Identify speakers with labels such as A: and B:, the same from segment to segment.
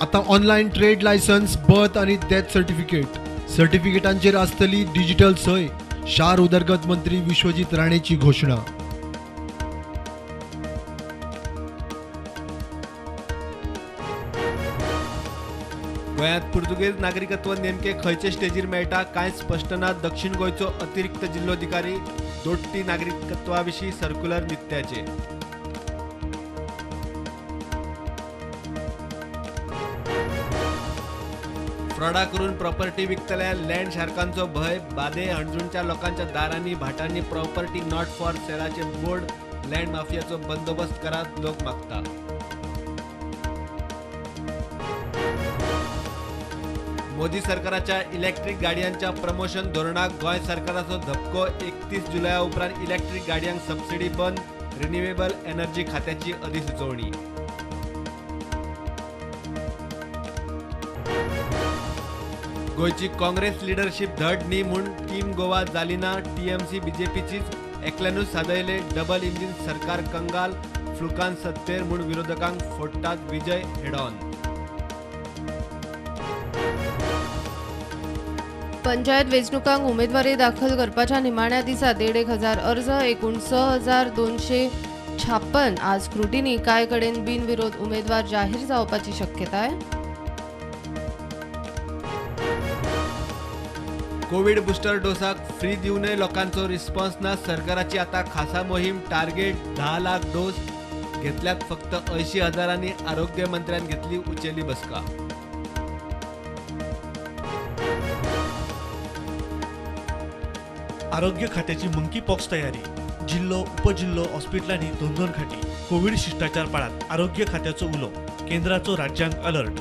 A: आतां online trade licence, birth आनी death certificate. सर्टिफिकेटांचेर आसतली डिजिटल सय. शार उदरगत मंत्री विश्वजीत राणेची घोशणा.
B: गोंयांत पुर्तुगेज नागरिकत्व नेमके खंयचे स्टेजीर मेळटा कांय स्पश्ट ना. दक्षिण गोंयचो अतिरिक्त जिल्लोधिकारी दोट्टी नागरिकत्वा विशीं सर्क्युलर नित्याचे. फ्रॉडा करून प्रॉपर्टी विकतल्या लँड शार्कांचो भंय. बादे हणजूणच्या लोकांच्या दारांनी भाटांनी प्रॉपर्टी not for सेलाचे बोर्ड. लँड माफियाचो बंदोबस्त करात लोक मागता. मोदी सरकाराच्या इलेक्ट्रीक गाडयांच्या प्रमोशन धोरणाक गोंय सरकाराचो धपको. 31 जुलया उपरांत इलेक्ट्रीक गाडयांक सबसिडी बंद. रिन्युएबल एनर्जी खात्याची अधिसुचोवणी. गोंयची काँग्रेस लिडरशीप धड न्ही म्हूण टीम गोवा जाली ना. टीएमसी बीजेपीचीच एकल्यानूच सादयले. डबल इंजीन सरकार कंगाल. फ्लुकान सत्तेर म्हूण विरोधकांक फोडटात विजय हेडॉन.
C: पंचायत वेंचणुकांक उमेदवारी दाखल करपाच्या निमाण्या दिसा 1,500 अर्ज, एकूण 6,256. आज स्क्रुटिनी. कांय कडेन बिनविरोध उमेदवार जाहीर जावपाची शक्यताय.
B: कोवीड बुस्टर डोसाक फ्री दिवनय लोकांचो रिस्पॉन्स ना. सरकाराची आता खासा मोहीम. टार्गेट 10 लाख डोस घेतल्यात फक्त 80,000. आरोग्य मंत्र्यान घेतली उचेली बसका.
D: आरोग्य खात्याची मंकी पॉक्स तयारी. जिल्लो उपजिल्लो हॉस्पिटलांनी 2-2 खाटी. कोवीड शिष्टाचार पाळात. आरोग्य खात्याचो उलो. केंद्राचो राज्यांक अलर्ट.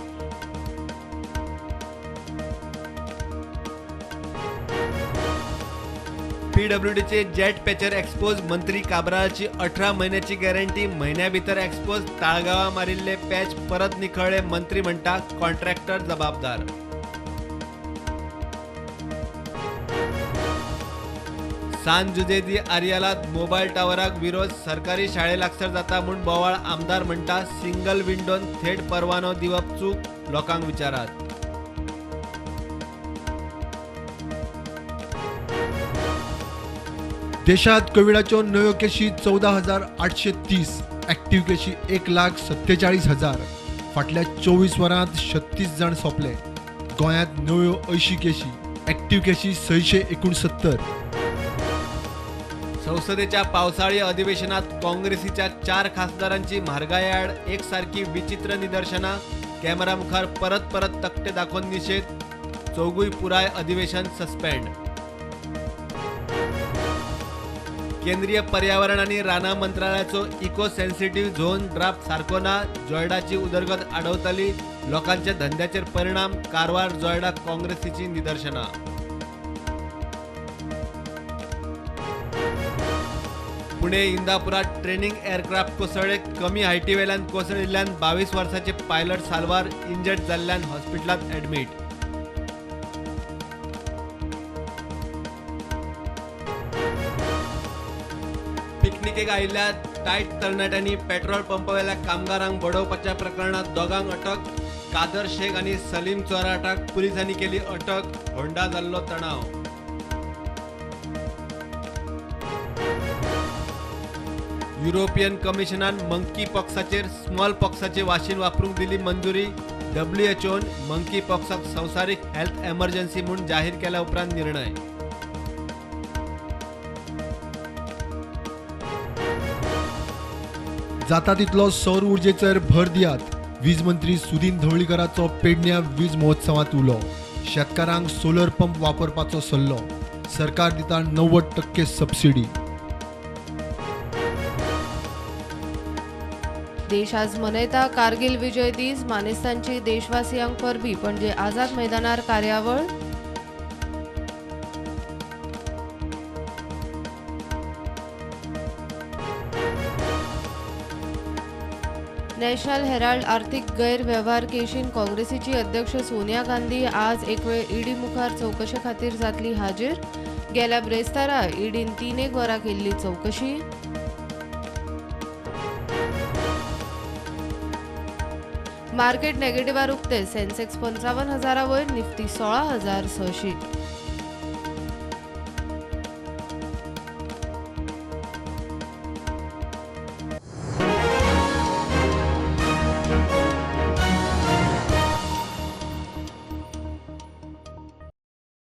B: पीडब्ल्यूडीचे जेट पॅचर एक्सपोज. मंत्री काब्रालाची 18 म्हयन्याची गॅरंटी. म्हयन्या भितर एक्सपोज. ताळगांवां मारिल्ले पॅच परत निखळ्ळे. मंत्री म्हणटा कॉन्ट्रॅक्टर जबाबदार. सान जुजे दी आरियालात मोबायल टावराक विरोध. सरकारी शाळे लागसर जाता म्हूण बोवाळ. आमदार म्हणटा सिंगल विंडोन थेट परवानो दिवप चूक. लोकांक विचारात.
A: देशात कोविडाच्यो नव्यो केशी 14,830, ऍक्टिव्ह केशी 1,47,000. फाटल्या 24 वरांत 36 जाण सोंपले. गोंयांत नव्यो 80 केशी, ऍक्टिव्ह केशी 669.
B: संसदेच्या पावसाळी अधिवेशनात काँग्रेसीच्या 4 खासदारांची म्हारगाये आड एकसारकी विचित्र निदर्शनां. कॅमेरा मुखार परत परत तकटे दाखोवन निशेध. चौगूय पुराय अधिवेशन सस्पेंड. केंद्रीय पर्यावरण आनी रानां मंत्रालयाचो इको सेन्सिटिव्ह झोन ड्राफ्ट सारको ना. जोयडाची उदरगत आडवतली. लोकांच्या धंद्याचेर परिणाम. कारवार जोयडा काँग्रेसीची निदर्शनां. पुणे इंदापुरात ट्रेनिंग एअरक्राफ्ट कोसळ्ळे. कमी हायटीवेल्यान कोसळिल्ल्यान 22 वर्साचे पायलट साल्वार इंजर्ड जाल्ल्यान हॉस्पिटलांत ॲडमीट. पिकनिकेक आयिल्ल्या टायट तरणाट्यांनी पेट्रोल पंपावेल्या कामगारांक बडोवपाच्या प्रकरणांत दोगांक अटक. कादर शेख आनी सलीम चोराटाक पुलिसांनी केली अटक. होंडा जाल्लो तणाव. युरोपियन कमिशनान मंकी पॉक्साचेर स्मॉल पॉक्साचे वाशीन वापरूंक दिली मंजुरी. डब्ल्यूएचओन मंकी पॉक्साक संवसारीक हेल्थ एमर्जन्सी म्हूण जाहीर केल्या उपरांत निर्णय.
A: जाता तितलो सौर उर्जेचेर भर दियात. वीज मंत्री सुदीन ढवळीकराचो पेडण्या वीज महोत्सवांत उलो. शेतकारांक सोलर पंप वापरपाचो सल्लो. सरकार दिता 90% सबसिडी.
C: देश आज मनयता कारगिल विजय दीस. मानेस्तांची देशवासियांक परबी. पणजे आझाद मैदानार कार्यावळ. नॅशनल हेराल्ड आर्थिक गैरवेव्हार केशीन काँग्रेसीची अध्यक्ष सोनिया गांधी आज एक वेळ ईडी मुखार चवकशे खातीर जातली हाजीर. गेल्या ब्रेस्तारा ईडीन 3 वरां केल्ली चवकशी. मार्केट नेगेटिव्हार उक्ते. सेन्सेक्स 55,000 वयर, निफ्टी 16,600.